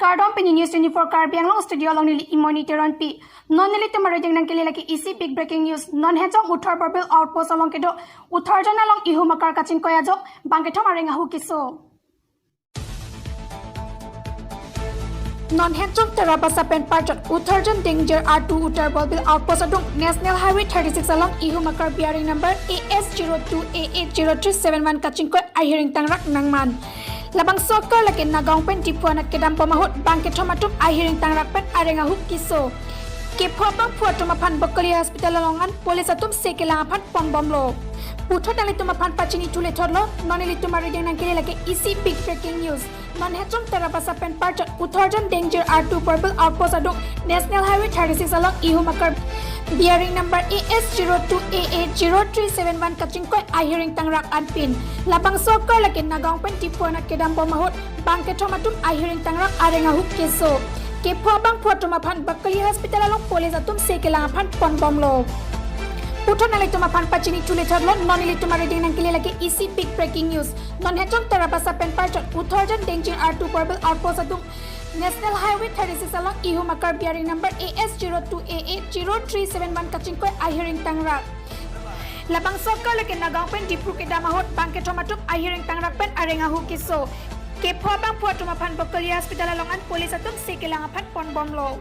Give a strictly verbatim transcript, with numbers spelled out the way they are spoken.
Kardom, pini News twenty-four Karbi Anglong studio along neli Imoni Teronpi. Non nelitum arideng nangkele lake isi big breaking news. Non Hejong Uthar Borbil outpost along kedo Uthar Jon along ihum akar kachingkoi ajok bangkethom areng ahu keso. Non Hejong Tarabasa pen parjot Uthar Jon danger artu Uthar Borbil outpost adung National Highway thirty-six along ihum akar bearing number A S zero two A eight zero three seven one kachingkoi ahiring tangrak nangman. Labangso akar lake Nagaon pen Diphu anat kedam bom ahut bangkethom atum ahiring tangrak pen areng ahu keso. Kepho abangphu atum aphan Bokoli Hospital along an police atum se kelang aphan ponbomlo. Puthot nanglitum aphan pachini thule thotlo, non nelitum arideng nangkele lake isi big breaking news. Non Hejong Tarabasa pen parjot Uthar Jon danger artu Borbil outpost adung National Highway thirty-six along ihum akar bearing number A S zero two A eight zero three seven one kachingkoi ahiring tangrak anpin. Labangso akar lake Nagaon pen Diphu anat kedam bom ahut bangkethom atum ahiring tangrak areng ahu keso. Kepho abangphu atum aphan Bokoli Hospital along police atum se kelang aphan ponbomlo. Puthot nanglitum aphan pachini thule thotlo, non nelitum arideng nangkele lake isi big breaking news. Non Hejong Tarabasa pen parjot Uthar Jon danger artu Borbil outpost adung National Highway thirty-six along ihum akar bearing number A S zero two A eight zero three seven one kachingkoi ahiring tangrak. Labangso akar lake Nagaon pen Diphu kedam ahut bangkethom atum ahiring tangrak pen areng ahu keso. Kepho abangphu atum aphan Bokoli Hospital along an police atum se kelang aphan ponbomlo.